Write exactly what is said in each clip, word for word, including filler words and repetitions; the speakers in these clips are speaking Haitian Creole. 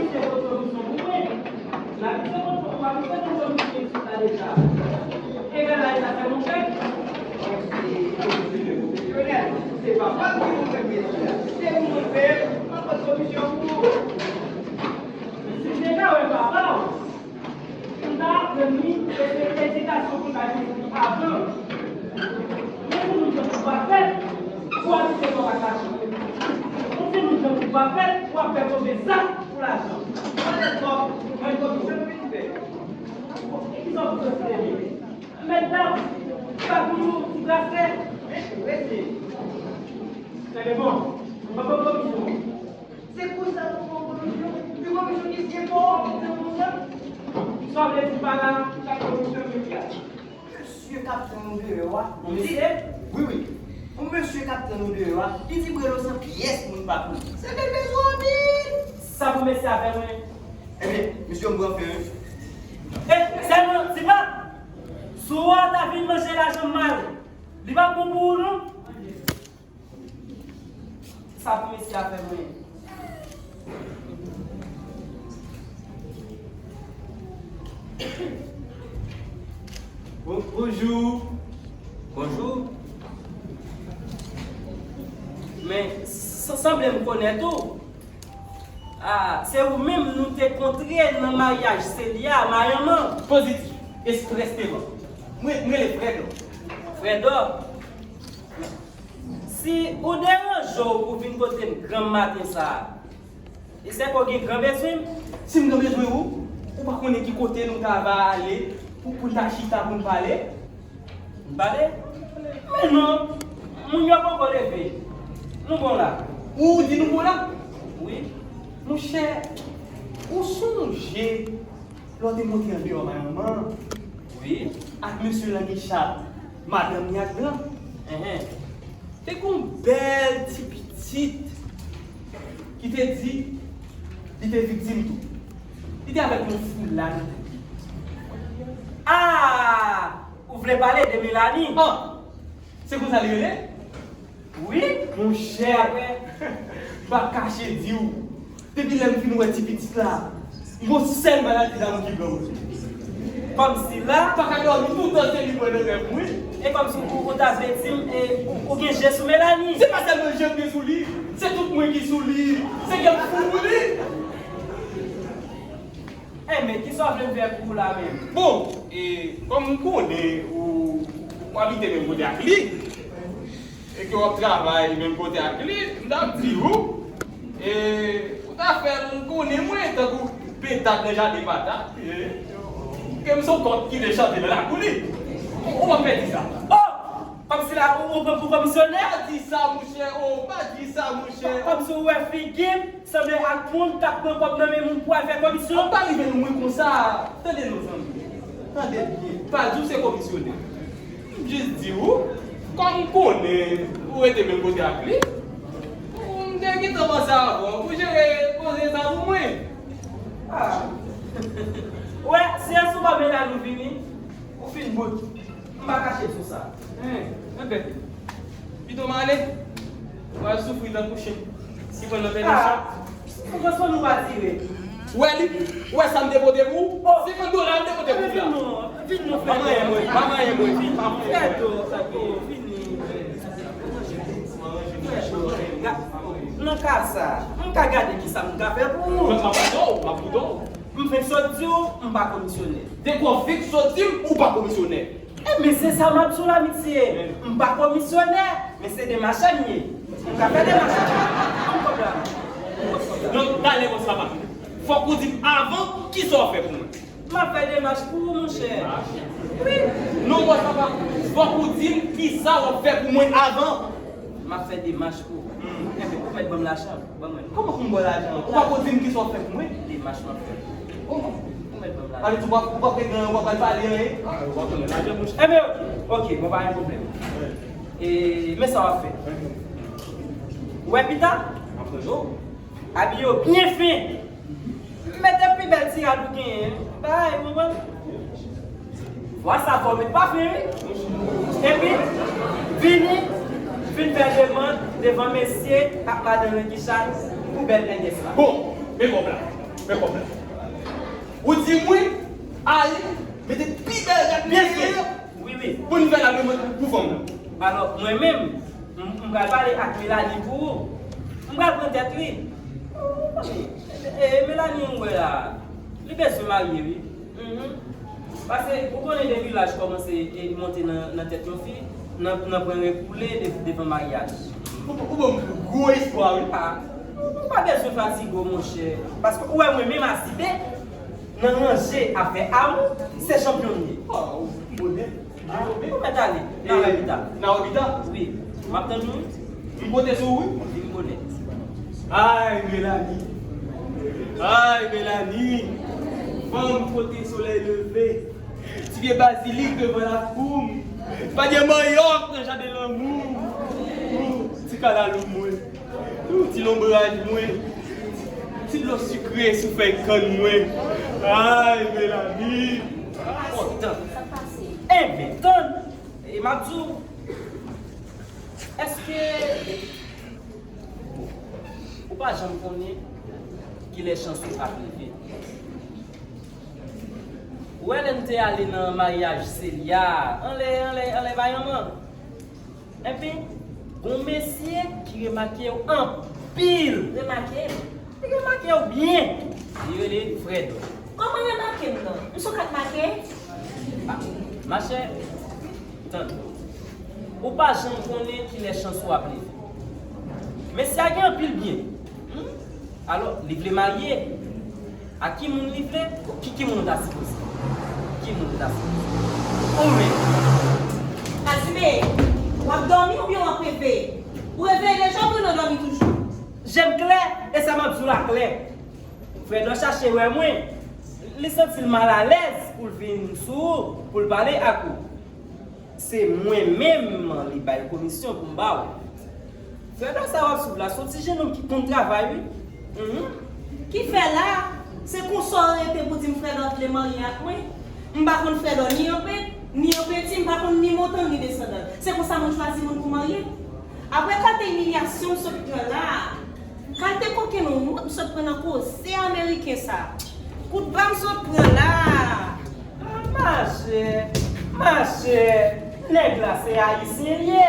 Komisyon pou mwen. N a vin se konn, w a vin se konn komisyon isit la deja. Egal a egal, se monchè. Se papa ki pou fè mesye a. Se pou mwen fè, m ap pran komisyon pou ou. Si w te ka wè papa w, m ta aprann li edikasyon pou l bay pitit li avan. Yon timoun jan pou pa fèt, pou abite nan pa kache. Yon timoun jan pou pa fèt, pou ap fè tonbe zak pou lajan. Mwen lè kòb, mwen komisyon vin fè. E kisa w pou sòti de li? Mèt dam, pa pou nou ti brasè. Rete. Trè byen, bon. Mwen pran komisyon. Se konsa pou pran komisyon. Pi komisyon ki gen pou w ap pran komisyon. Sa w vle di pa la, sa komisyon vle di a? Mesye k ap tann ou deyò a. Yon mesye? Wi, wi. Yon mesye k ap tann ou deyò a, li di Brelo se pyès moun pa pou li. Se bebe zòbi! Sa pou mesye a fè mwen? Ebyen, mesye, m pran fen, wi. E, sèlman, Tipa, si w ta vin manje lajan m mal, li p ap bon pou ou, non? Sa pou mesye a fè mwen. Bon, bonjou. Bonjou. Men, sa sanble m konèt ou. Ah, se ou menm nou te kontre nan maryaj Selia, marenn mwen. Pozitif. Esprèsteman. Mwen, mwen rele Frèdò. Frèdò. Si ou deranje w pou vin kote m granm maten sa a, e sèke w gen gran bezwen m? Si m gen bezwen ou, ou pa konnen ki kote nou ta va ale pou, pou n ta chita pou n pale? N pale? Men non, moun yo poko leve. Nou bon la. Ou di nou bon la? Wi. Monchè, ou sonje lè w te monte andeyò marenn mwen? Wi. Ak mesye Langichat, madanm li ak gran. Enhen. Te gen yon bèl ti pitit ki te di li te viktim tou. Li te avèk yon foula nan tèt li. Ah! Ou vle pale de Melanie? Ah! Se konsa li rele? Wi. Monchè, m p ap kache di w, depi lè m fin wè ti pitit la, m gon sèl maladi damou ki pran mwen. Kòmsi la. Pa ka dòmi, toutan se li m wè nan rèv mwen. E kòmsi ou, ou ta vle di m, e, ou, ou gen je sou Melanie? Se pa sèlman je m gen sou li, se tout mwen ki sou li. Se kè m fou pou li. E, men kisa w vle m fè pou ou la menm? Bon, e, kòm m konnen ou, ou abite menm kote ak li, e ke w ap travay menm kote ak li, m t ap di w, e, ou ta fè l konnen mwen tankou petak nan jaden patat, e, ke m se yon kòk ki vle chante nan lakou li. Ou, ou p ap pèdi sa. Oh! Kòmsi la, ou, ou pran pou komisyonè? Pa di sa, monchè, oh, pa di sa, monchè. Kòmsi ou wè figi m sanble ak moun k ap pran kòb nan men moun pou al fè komisyon? An pa rive lwen konsa. Tande non, zanmi. Tande byen. Pa di w se komisyonè. M jis di w, kòm m konnen ou rete menm kote ak li, m te gentan panse avan pou jere koze sa pou mwen. Ah. Ou wè, se sou bò Melanie ou vini, ou fin bout. M pa kache sou sa. Hen, enben. Pito m ale. Mwen al soufri tankou chen ki pran nan bèl chat. Ou konn son nou pa tire. Ou wè li? Ou wè sa m te pote pou ou? Oh. Senkant dola m te pote pou ou la. Vin non, vin non, pa manyen mwen, pa manyen mwen, pa manyen mwen. Frèdo, Frèdo, vini. Frèdo, ga-, nan ka sa, m ka gade ki sa m ka fè pou ou. M ap pran w, m ap pran w. M fenk sot di w, m pa komisyonè. Depi w fenk sot di m, ou pa komisyonè. E, men se sa m ap di w la, misye. M pa komisyonè, men se demachè m ye. M ka fè demach. Donk, talè konsa, papa. Fòk ou di m avan, kisa w ap fè pou mwen? M ap fè demach pou ou, monchè. Wi. Non, bòs, papa. Fòk ou di m kisa w ap fè pou mwen avan. M ap fè demach pou ou. Enben, ou mèt ban m lajan. Ban mwen. Kòman pou m ba w lajan? Ou pa ko di m kisa w ap fè pou mwen? Demach m ap fè. Kòman? Ou mèt ban m lajan. Pale tou, ou pa, ou pa fè gran, ou pa pral pale anyen. Ah, ou pa konnen lajan, monchè. Enben, ok, ok, bon, pa gen pwoblèm. E, men sa w ap fè. Ou wè pita? Apre, non. Abiye w byen fen. Mete pi bèl ti rad ou genyen. Bay, ou konprann? Vwa sa fò met pafen, wi. Epi, vini, vin fè demann devan mesye ak madanm Langichat pou bèl nègès la. Bon, men kòb la. Men kòb la. Ou di mwen, ale, mete pi bèl rad dèyè, wi, wi, pou n fè lavi pou fanm nan. Alò, mwen menm, m, m pral pale ak Melanie pou ou. M pral pran tèt li. E, e, Melanie, m wè la, li bezwen marye, wi. Mhm. Paske, ou konnen depi laj kòmanse, e, monte nan, nan tèt yon fi, nan, nan pran rekoule de, devan maryaj. Ou, ou ban m gwo espwa, wi. Ah, ou pa bezwen fatige w, monchè. Paske ou wè mwen menm Azibe, nan ranje afè amou, se chanpyon m ye. Ah, ou bonè. Ah, ou mèt ale. Nan wè pita. Nan wè pita? Wi. M ap tann ou. M konte sou ou, wi. Vin bonè. Ay, Melanie. Ay, Melanie. Fanm kote solèy leve. Ti pye bazilik devan lakou m. Pa gen manyòk nan jaden lanmou m. Ti kalalou mwen. Ti lonbraj mwen. Ti dlo sikre sou fèy kann mwen. Ay, Melanie. Kontan. Enben, tann. E m ap di w, èske ou pa janm konnen kilè chans ou ap leve? Ou wè lè n te ale nan maryaj Celia, anlè, anlè, anlè Bayanman. Enben, gon mesye ki remake w anpil. Remake m? Li remake w byen. Li rele Fredo. Kòman remake m nan? M sou kat make? Ah, machè, tann. Ou pa janm konnen kilè chans ou ap leve. Mesye a gen anpil byen. Hmm? Alò, li vle marye. A ki moun li vle? Ki, ki moun ou ta sipoze? Ki moun ou ta sipoze? Ou menm. Azime, w ap dòmi oubyen w ap reve? Ou reveye deja oubyen w nan dòmi toujou? Je m klè, e sa m ap di w la klè. Fredo chache wè mwen. Li santi l malalèz pou l vin sou ou, pou l pale ak ou. Se mwen menm li bay komisyon pou m ba w. Fredo sa w ap swiv la, se yon ti jenòm ki konn travay, wi. Mhm. Ki fè la, se konsa w rete pou di m Fredo vle marye ak mwen? M pa konn Fredo ni anpent, ni anpenti, m pa konn ni montan, ni desandan. Se konsa moun chwazi moun pou marye? Apre kalite imilyasyon m sot pran la, kalite kokenn wont m sot pran nan koze ameriken sa, kout ba m sot pran la. Ah, machè, machè, nèg la se ayisyen li ye.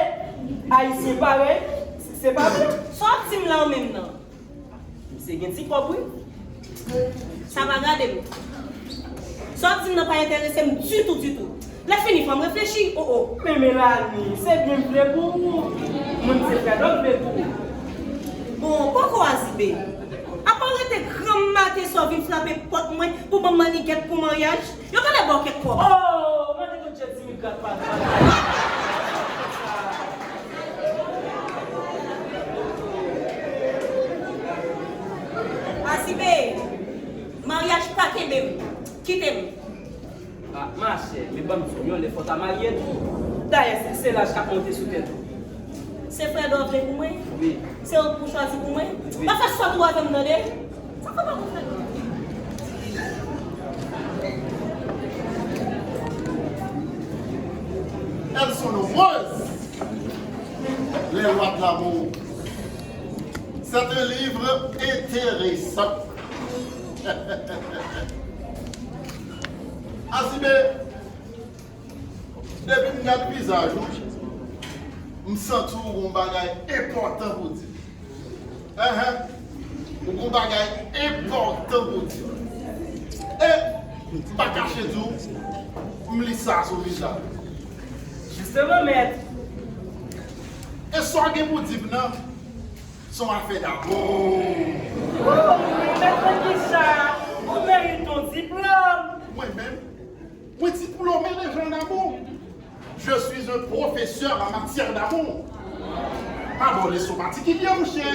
Ayisyen parèy, se pa vre. Sa w ap di m la ou menm nan? Misye gen ti kòb, wi. Sa pa gade m. Sa w ap di m nan pa enterese m ditou, ditou. Lè fini, fò m reflechi. O, o. Men Melanie, se byen m vle pou ou. Mwen se Fredo m vle pou ou. Bon, poko Azibe. Apa w rete granmmaten sa w vin frape pòt mwen pou ban m mannigèt pou maryaj? Yo genlè ba w kèk kòb. Oh, mande Bondye di m gad pa. Azibe, maryaj pa kenbe m. Kite m. Ah, machè, men ban m di w, yon lè fò w ta marye tou. Dayè, se, se laj k ap monte sou tèt ou. Se Fredo w vle pou mwen? Wi. Se ou pou chwazi pou mwen? Wi. Pa fè sòt ou avè m, tande? Sa fè pa pou Fredo. Elles sont nombreuses, les lois de l'amour. C'est un livre intéressant. Azibe, depi m gad vizaj ou, m santi w gon bagay enpòtan pou di. Enhen. Ou gon bagay enpòtan pou di. E, m pa kache di w, m li sa sou vizaj ou. Jisteman, mèt. E sa w gen pou di m nan, se yon afè damou. Oh, mèt, kisa? Ou merite yon diplòm. Mwen menm, mwen diplome deja nan damou. Je suis un professeur en matière d'amour. Pa ba w leson patikilye, monchè.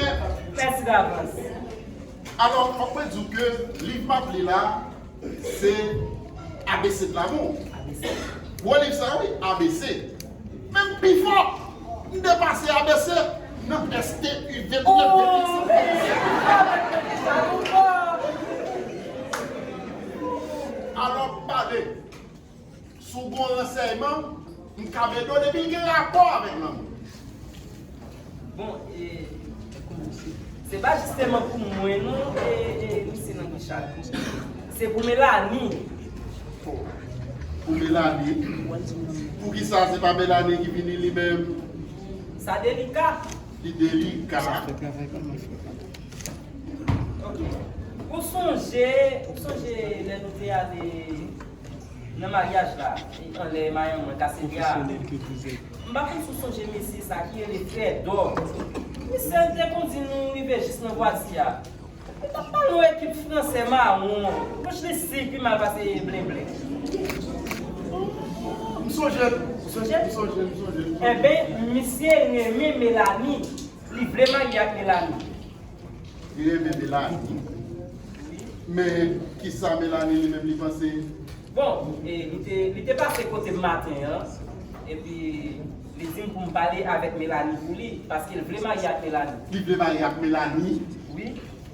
Mèsi davans. Alò, fòk mwen di w ke liv m ap li la, se A B C de l'amour. A B C. Gwo liv sa, wi, A B C. Menm pi fò, m depase A B C nan S T U venntrè. Oh, men, sa nou fò. Alò, pale. Si w gon ransèyman, m ka ede w depi l gen rapò avèk lanmou. Bon, e, kòman se, Se pa jisteman pou mwen non, e, e, misye nan Richard. Se pou Melanie. Pou Melanie. Poukisa se pa Melanie ki vini li menm? Sa delika. Li delika. Ou sonje, ou sonje lè nou te ale nan maryaj la, anlè mayon mwen, Kasedra. M pa konn si w sonje mesye sa ki rele Frèdò. Misye te konn di nou rive jis nan vwati a. Li t ap pale yon ekip fransè mawon. Bouch li sik, li mal pase blenblen. M sonje l. M sonje, m sonje, m sonje. Enben, misye renmen Melanie. Li vle marye ak Melanie. Li renmen Melanie. Men, kisa Melanie li menm li panse? Bon, e, li te, li te pase kote m maten an. Epi, li di m pou m pale avèk Melanie pou li, paske l vle marye ak Melanie. Li vle marye ak Melanie? Wi.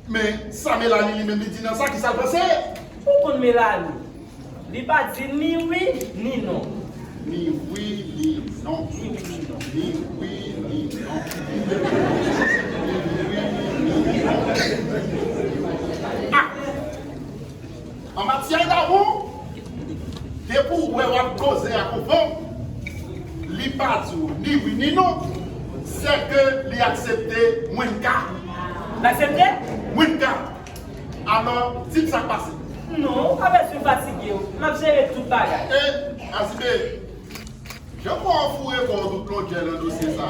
Men, sa Melanie li menm li di nan sa, kisa l panse? Ou konn Melanie? Li pa di ni wi, ni non. Ni wi, ni non. Ni wi, ni non. Ni wi, ni non. Ni wi, ni non. Ah! An matyè damou, depi w wè w ap koze ak yon fanm, li pa di w ni wi ni non, sèke li aksepte mwen ka. L aksepte? Mwen ka. Alò, di m sa k pase. Non, ou pa bezwen fatige w. M ap jere tout bagay. E, Azibe, jan m wè w foure kò w tout longè nan dosye sa a,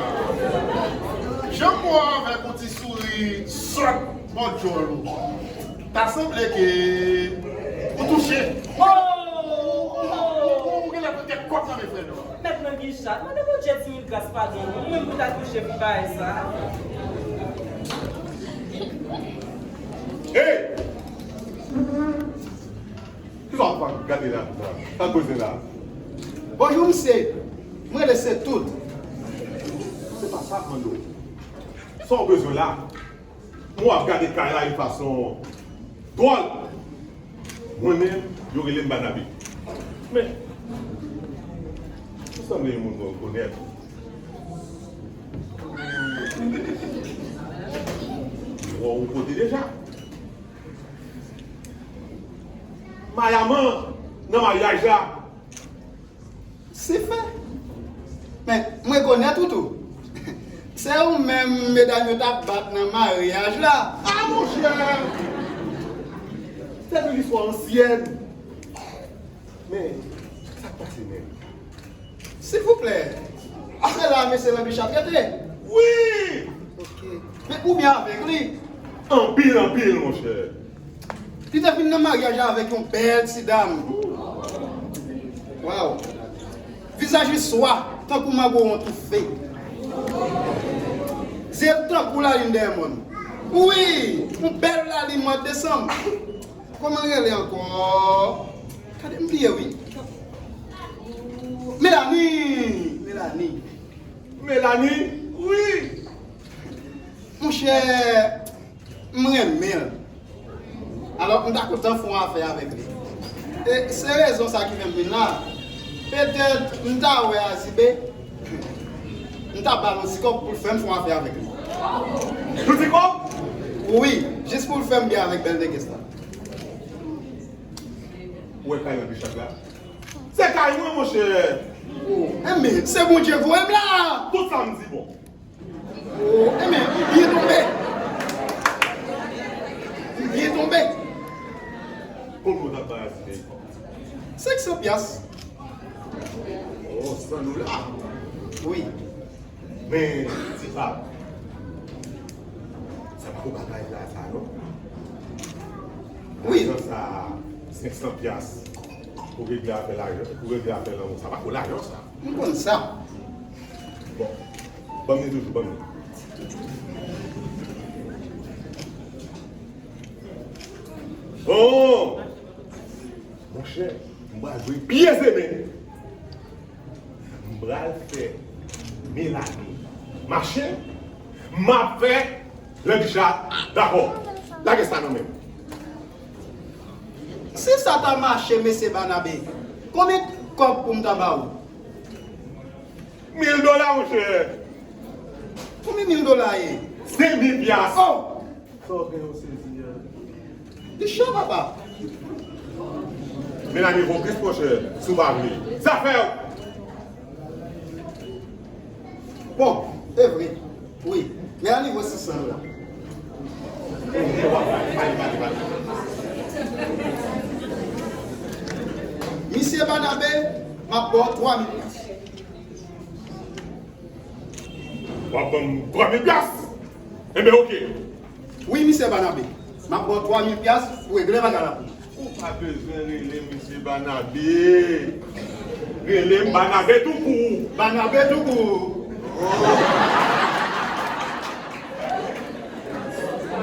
jan m wè w avèk yon ti souri sòt bò djòl ou, ta sanble ke ou touche. Oh! Oh! Ou genlè pran kèk kòb nan men frè nou. Mèt nan gichat, mande Bondye ti mil gras padon, non, mwen pou ta touche pou bagay sa. Hey! Kisa w ap gade la? Sa k koze la? Bonjou misye, mwen rele Setout. Se pa sa m mande w. Sa w bezwen la? Mwen ap gade kay la yon fason dwòl. Mwen menm, yo rele m Banabe. Men, ou sanble yon moun mwen rekonèt. Mwen wè w yon kote deja. Mayaman nan maryaj la. Si fè. Men, m rekonèt ou tou. Se ou menm medam yo t ap bat nan maryaj la. A monchè! Se yon istwa ansyèn. Men, sa k pase menm? Silvouplè, se la mesye Lanbicha t rete? Wi! Ok. Men ou byen avèk li? Anpil, anpil, monchè. Li te vin nan maryaj la avèk yon bèl ti dam. Waw. Vizaj li swa, tankou mango an toufe. Zye l tankou lalin dèyè mòn. Wi, yon bèl lalin mwa desanm. Kòman l rele ankò? Gade, m bliye wi. Melanie! Melanie! Melanie? Wi! Monchè, m renmen l. Alò, m ta kontan fè yon afè avèk li. E se rezon sa ki fè m vin la. Petèt, m ta wè Azibe, m ta ba l yon ti kòb pou l fè m fè yon afè avèk li. Yon ti kòb? Wi, jis pou l fè m byen avèk bèl negès la. Ou wè kay nan Richard la? Se kay mwen, monchè! Enben, se Bondye voye m la! Tout sa m di bon. Oh, enben, byen tonbe! Byen tonbe! Konbyen w t ap bay Azibe? Senk san pyas. Oh, san dola? Wi. Men, ti pa, sa pa gwo bagay la sa non. Wi. Lajan sa, senk san pyas, pou regle afè lajan, pou regle afè lanmou, sa pa gwo lajan sa. M konn sa. Bon, ban m li toujou, ban m li. Bon! Monchè, m pral jwe pye zemen. M pral fè Melanie mache, m ap fè Lanbicha dakò. Lage sa nan men m. Si sa ta mache, mesye Banabe, konbyen kòb pou m ta ba ou? Mil dola, monchè. Konbyen mil dola ye? Senk mil pyas. Oh! Sa w gen yo sezi a. Li cho, papa. Melanie Vokis, monchè, si w pa vle. Zafè w! Bon, e vre. Wi. Melanie vo sis san dola. Misye Banabe, m ap ba w twa mil pyas. W ap ban m twa mil pyas? Enben, oke. Wi, misye Banabe. M ap ba w twa mil pyas pou w regle bagay la pou mwen. Ou pa bezwen rele misye Banabe. Rele m Banabe toukou. Banabe toukou.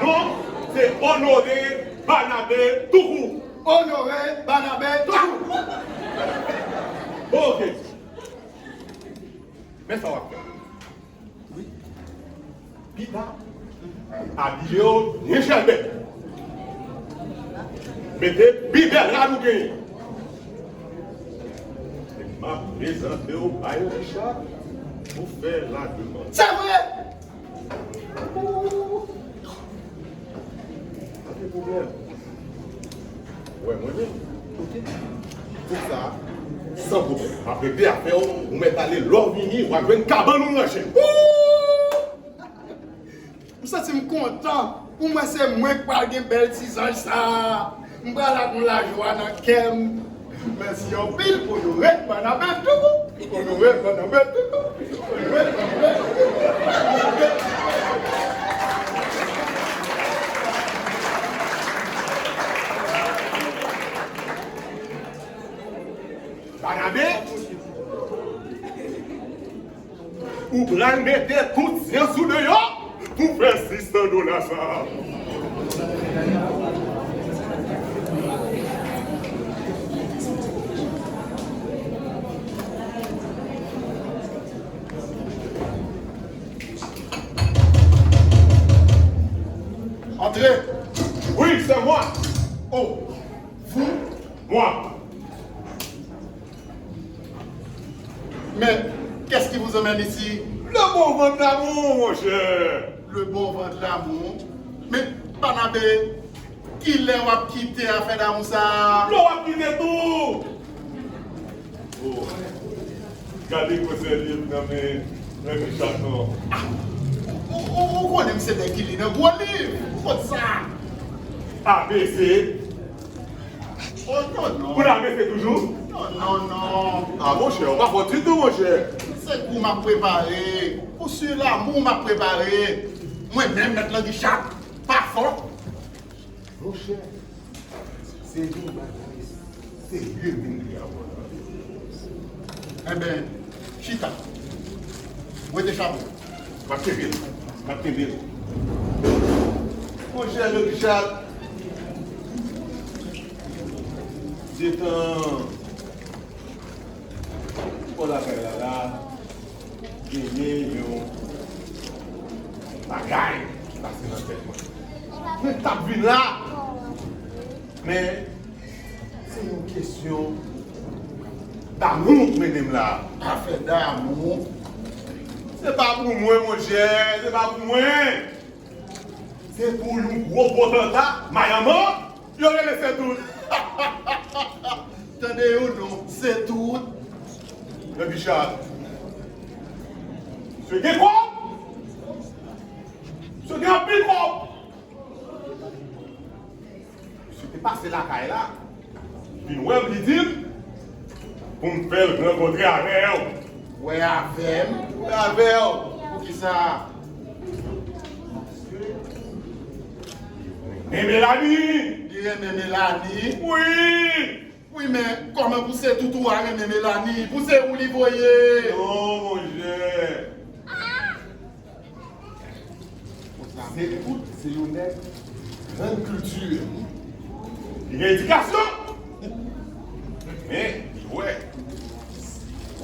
Non, se Onore Banabe toukou. Onore Banabe toukou. Bon, oke. Men sa w ap fè. Wi. Pita, abiye w byen chèlbè. Mete pi bèl rad ou genyen. E m ap prezante w bay Richard pou fè lademann. Se vre! Pa gen pwoblèm. Ou wè mwen menm? Ok. Pou sa, san pwoblèm. M ap regle afè w, ou mèt ale, lè w vini, w a jwenn kabann ou ranje. Wouy! M santi m kontan pou m wè se mwen k pral gen bèl ti zanj sa a. M pral ak yon lajwa nan kè m. Mèsi anpil, Onore Banabe toukou. Onore Banabe toukou. Onore Banabe toukou. Banabe, ou pral mete tout syans ou deyò pou fè sis san dola sa a. Entrez. Oui, c'est moi. Oh, vous, moi. Mais qu'est-ce qui vous amène ici? Le bon vent de l'amour, mon cher. Le bon vent de l'amour? Men, Banabe, kilè w ap kite afè damou sa a? Lè w ap kite tou! Oh. Gade gwo sèvyèt nan men, nan men chat non. Ah, ou, ou, ou konnen m se nèg ki li nan gwo liv. Ou konn sa. A B C. Oh, non, non. Pou la mete toujou? Non, non, non. Ah, monchè, ou pa fò ditou, monchè. Se kou m ap prepare. Pou sou lanmou m ap prepare. Mwen menm, mèt Langi Chat, pa fò. Monchè, se yon bagay serye m vin di a ou la. Enben, chita. Wete chapo. M ap kenbe l. M ap kenbe l. Monchè, Langi Chat, detan bò lakay la la, genyen yon bagay ki pase nan tèt mwen. Mwen t ap vin la, men se yon kesyon damou k mennen m la. Afè damou? Se pa pou mwen, monchè, se pa pou mwen. Se pou yon gwo potanta, mayanman, yo rele Setout. Tande yon non, Setout. Nan Bichard. Misye gen kòb. Misye gen anpil kòb. Misye te pase lakay la. Vin wè m, li di m pou m fè l rankontre avè w. Wè avè m? Wè avè w. Poukisa? Paske li renmen Melanie. Li renmen Melanie? Wi. Wi, men kòman pou se tout ou a renmen Melanie? Pou se ou li voye? Non, monchè. Setout se yon nèg grann kilti. Li gen edikasyon. Men, li wè.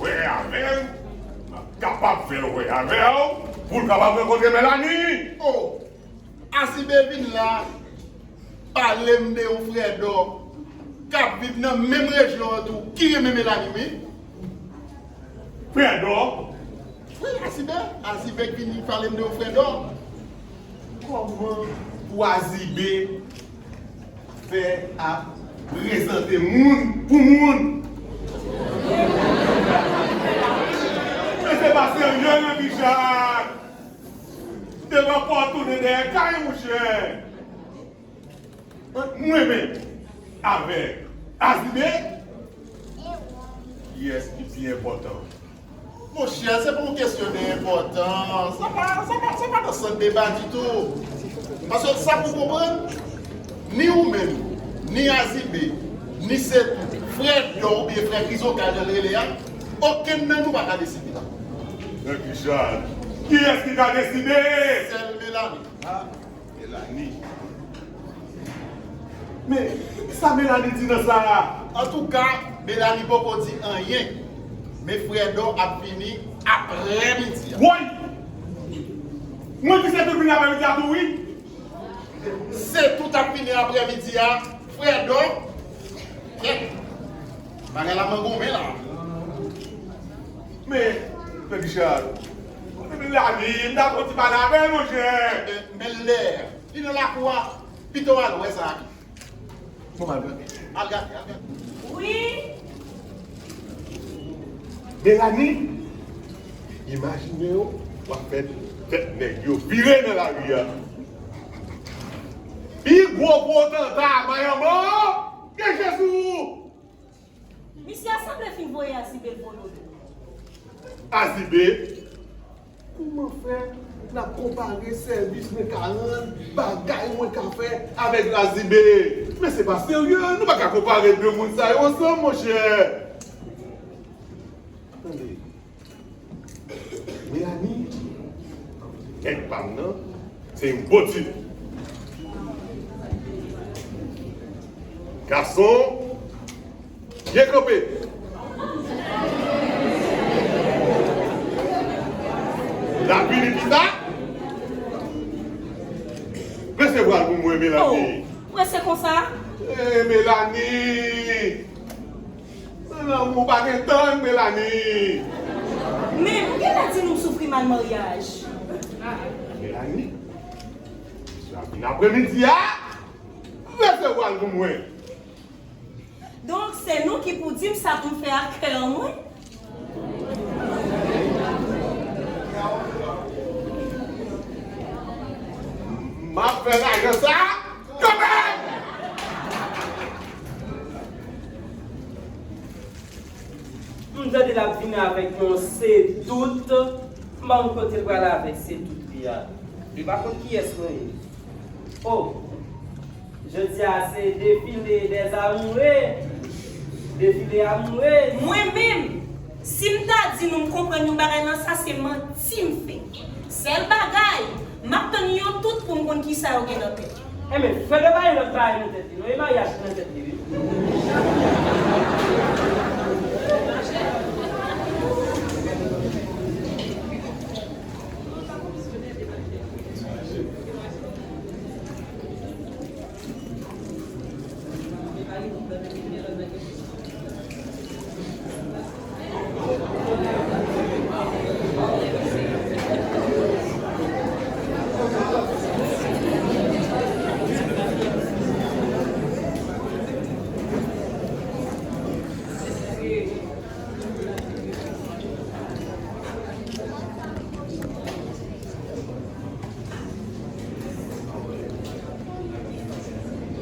Wè avè l, m ap kapab fè l wè avè w, pou l kapab rankontre Melanie. Oh! Asibe vin la. Pale m de yon frè Dò k ap viv nan menm rejyon an tou, ki renmen Melanie, wi. Frè Dò? Wi, Asibe. Asibe k vin pale m de yon frè Dò. Kòman Pou Azibe fè ap prezante moun pou moun. Men se pa serye, non, Richard. Devan pòt tounen dèyè kay, monchè. Ant mwen menm avèk Azibe, kiyès ki pi enpòtan? Monchè, se pa yon kesyon de enpòtans. Sa pa, sa pa, sa pa nan sant deba ditou. Paske sa pou konprann, ni ou menm, ni Azibe, ni Setou, frè Dò oubyen frè Krizokal jan l rele a, okenn nan nou pa ka deside. Men Richard, kiyès ki ka deside? Sèl Melanie. Melanie. Men, sa Melanie di nan sa a? Antouka, Melanie poko di anyen. Men frè Dò ap vini aprè midi a. Woy! Mwen di Setou vini aprè midi a tou, wi. Setou t ap vini aprè midi a, frè Dò. Kèt. Bagay la mangonmen la. Men, men Richard, men Melanie, m ta fè yon ti pale avè l, monchè. Men, men lè li nan lakou a, pito w al wè sa a. Bon, m al gade. Al gade, al gade. Wi. Melanie, imajine w, w ap fè tèt nèg yo vire nan lari a. Pi gwo potanta a Mayanman, gen Jezi! Misye a sanble fin voye Azibe l voye w tou. Azibe? Kouman fè n ap konpare sèvis mwen ka rann, bagay mwen ka fè avèk Azibe? Men se pa serye, nou pa ka konpare de moun sa yo ansanm, monchè. Tande. Melanie, nèg pa m nan, se yon bon tip. Gason, byen kanpe. L ap vini pita. Resevwa l pou mwen, Melanie. Oh, prese konsa? Eh, Melanie. Lanmou pa gen tann, Melanie. Men, m genlè di nou m soufri mal maryaj. Melanie, sa vin aprèmidi a, resevwa l pou mwen. Donk, se nou ki pou di m sa pou m fè ak kè an mwen? M ap fè lajan sa kanmenm! M tande l ap vini avèk yon Setout. M pa konn kote l prale avèk Setout li a. Li pa konn kiyès mwen ye. Oh! Jodi a se defile des amoureux. Defile amoureux. Mwen menm, si m ta di nou m konprann yon bagay nan sa, se manti m fè. Sèl bagay, m ap tann yo tout pou m konn kisa yo gen nan tèt yo. Enben, fè de bagay lòt bagay nan tèt li non, e maryaj ki nan tèt li wi.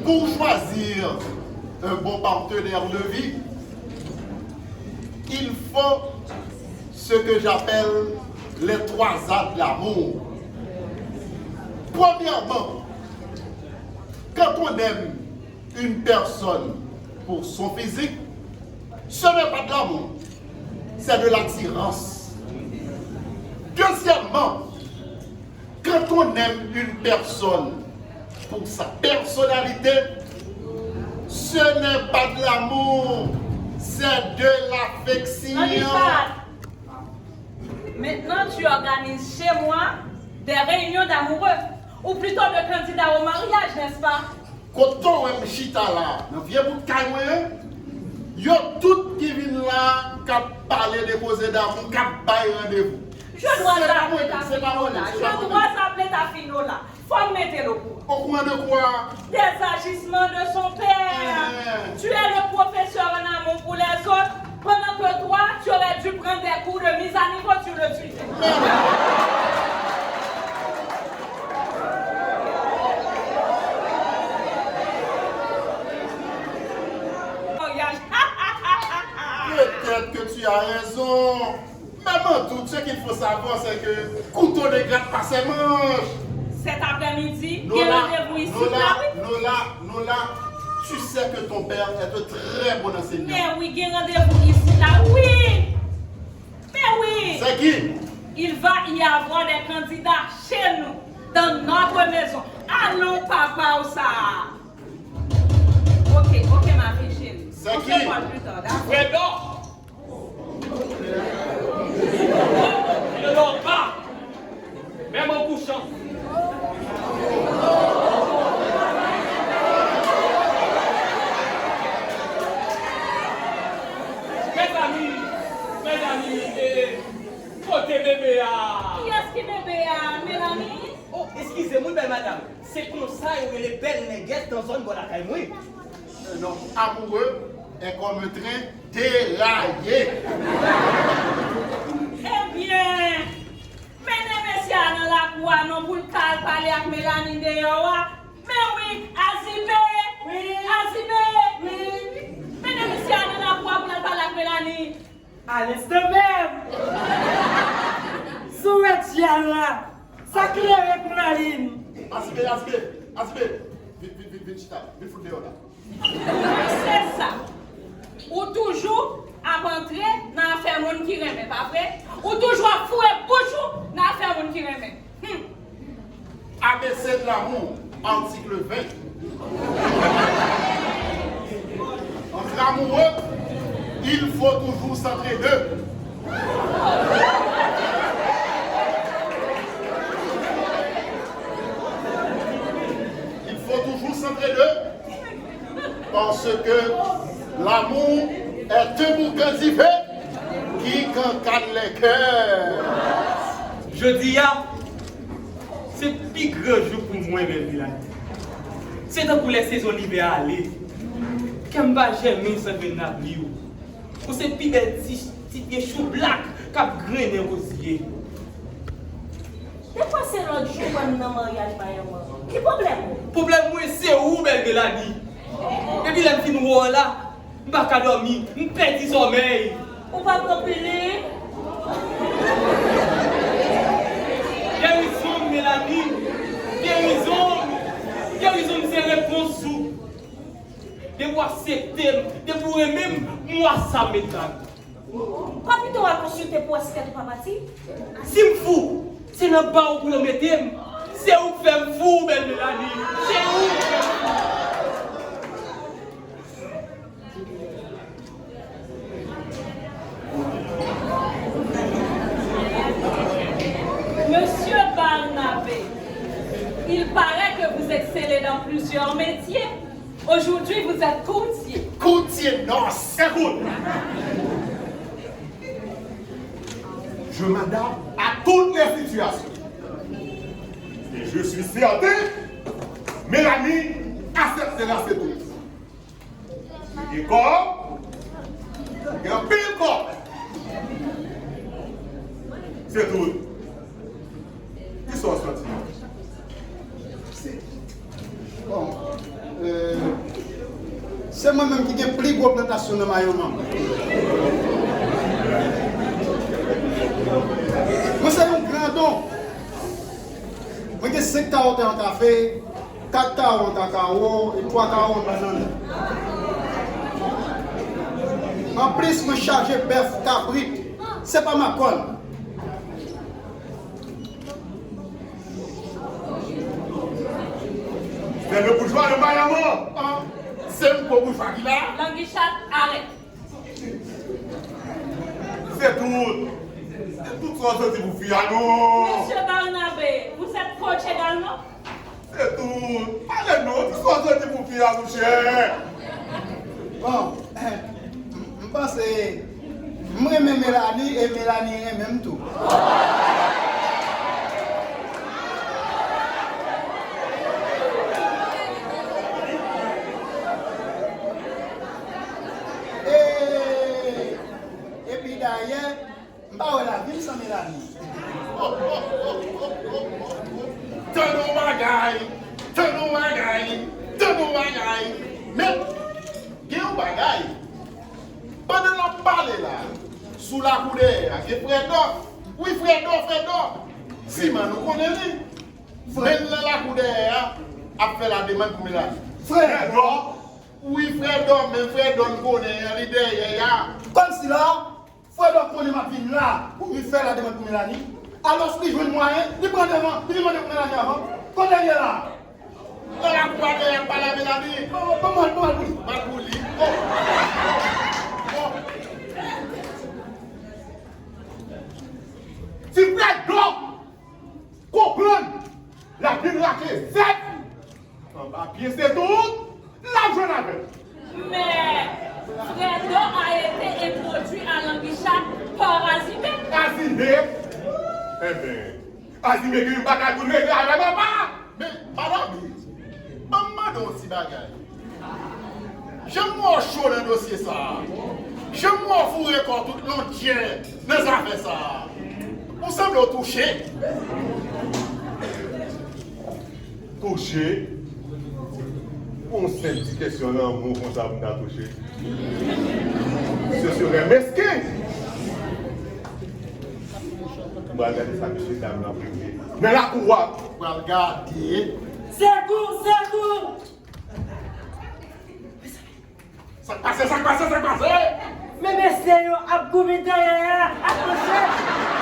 Pour choisir un bon partenaire de vie, il faut ce que j'appelle les trois A de l'amour. Premièrement, quand on aime une personne pour son physique, ce n'est pas de l'amour, c'est de l'attirance. Deuxièmement, quand on aime une personne pour sa personnalité, ce n'est pas de l'amour, c'est de l'affection. Maintenant, tu organises chez moi des réunions d'amoureux, ou plutôt de candidats au mariage, n'est-ce pas? Kote w wè m chita la, nan vye bout kay mwen an, yo tout ki vin la, k ap pale de koze damou, k ap bay randevou. Je dois appeler ta finola. Je dois appeler ta finola. Faut me mettre au courant. Au courant de quoi? Des agissements de son père. Hein. Tu es le professeur en amour pour les autres, pendant que toi, tu aurais dû prendre des cours de mise à niveau sur le sujet. Mariage. Peut-être que tu as raison. Mais mon doute, ce qu'il faut savoir, c'est que couteau ne gratte pas ses manches. Cet après-midi, gen randevou isit la, wi. Nola, Nola, tu sais que ton père est un très bon enseignant. Men wi, gen randevou isit la, wi. Men wi. C'est qui? Il va y avoir des candidats chez nous, dans notre maison. Allons, papa, ou sa. Ok, ok, ma fille chérie. C'est qui? On se voit plus tard, d'accord? Fredo! Il ne dort pas, même en couchant. Mezanmi, mezanmi, eh, kote bebe a? Kiyès ki bebe a, Melanie? Oh, eskize m wi, bèl madanm. Se konsa yo rele bèl nègès nan zòn bò lakay mwen. Un homme amoureux est comme un train déraillé. Ebyen, mennen mesye a nan lakou a non pou l ka al pale ak Melanie deyò a. Men wi, Azibe! Wi. Azibe! Wi. Mennen mesye a nan lakou a pou l al pale ak Melanie. Alex de menm! Sou wèt jèl la! Sa klere kou lalin! Azibe, Azibe, Azibe! Vin, vin, vin, vin chita, vin fout deyò la. Se sa! Ou toujou ap antre nan afè moun ki renmen, pa vre? Ou toujou ap foure bouch ou nan afè moun ki renmen. Hmm. A B C de l'amour, article vingt. Entre amoureux, il faut toujours s'entraider. Il faut toujours s'entraider. Parce que l'amour est un boucan divin qui cancane les cœurs. Jodi a, se pi gran jou pou mwen, bèl Melanie. Se tankou lè sezon livè a ale. Kè m pa janmen san grenn lapli w. Ou se pi bèl ti, ti pye choublak k ap grennen kozye. Te panse lòt jou wè m nan maryaj Mayanman. Ki pwoblèm ou? Pwoblèm mwen se ou, bèl Melanie. Depi lè m fin wè w la, m pa ka dòmi, m pèdi sòmèy. Ou pa pran pilil? Gerizon m, Melanie. Gerizon m. Gerizon m se repons ou. Depi w aksepte m, depi w renmen m, m wè sa m met la. Pa pito w al konsilte pou wè si tèt ou pa pati? Si m fou, se nan ba w pou yo mete m. Se ou k fè m fou, bèl Melanie. Se ou k fè m fou. Monsieur Barnabé, il paraît que vous excellez dans plusieurs métiers. Aujourd'hui, vous êtes courtier. Courtier, non, c'est good. Je m'adapte à toutes les situations. Et je suis certain, Melanie acceptera ce tout. Li gen kòb, li gen anpil kòb. Se tout. Kisa w santi? Bon, euh, se mwen menm ki gen pli gwo plantasyon nan Mayanman. Mwen se yon grandon. Mwen gen senk kawo tè an kafe, kat kawo an kakawo e twa kawo an bannann. Anplis, mwen chaje bèf, kabrit. Se pa makòn. C'est le bourgeois de Mayanman. Se m gwo boujwa ki la. Langi chat, arèt. Se tout. Se tout sa w santi pou fi a, non. Monsieur Barnabé, vous êtes coach également? Se tout. Pale non, tout sa w santi pou fi a, monchè. Bon, m panse m renmen Melanie e Melanie renmen m tou. Sou lakou dèyè a, gen Frèdò. Wi, Frèdò, Frèdò. Siman, nou konnen li. Men l nan lakou dèyè a, ap fè lademann pou Melanie. Frèdò? Wi, Frèdò, men Frèdò n konnen an, li dèyè a. Kòmsi la, Frèdò konnen m ap vin la pou vin fè lademann pou Melanie. Alòs, li jwenn mwayen, li pran devan, li vin mande pou Melanie avan. Kote l ye la? Nan lakou a dèyè, pale a Melanie. Bon, bon, bon, mal, bon, mal pou li. Mal pou li. Oh. Oh. Ti Frèdò konprann l ap vin rache zèb anba pye se tout l ap jwenn avè l. Mais Fredo a été introduit à Languicha par Azimé. Azimé? Enben, Azimé gen yon bagay pou l regle avè m apa? Men, madanm, ban m mande w yon ti bagay. Jan m wè w cho nan dosye sa a, jan m wè w foure kò w tout londjè nan zafè sa a, ou sanble w touche. Touche? Pou yon senp ti kesyon lanmou konsa pou m ta touche? Ce serait mesquin. M pral gade sa mesye dam nan ap regle nan lakou a. Pral gade. Sekou, sekou! Sa k pase, sa k pase, sa k pase? Men mesye yo ap goumen dèyè a, ap manje.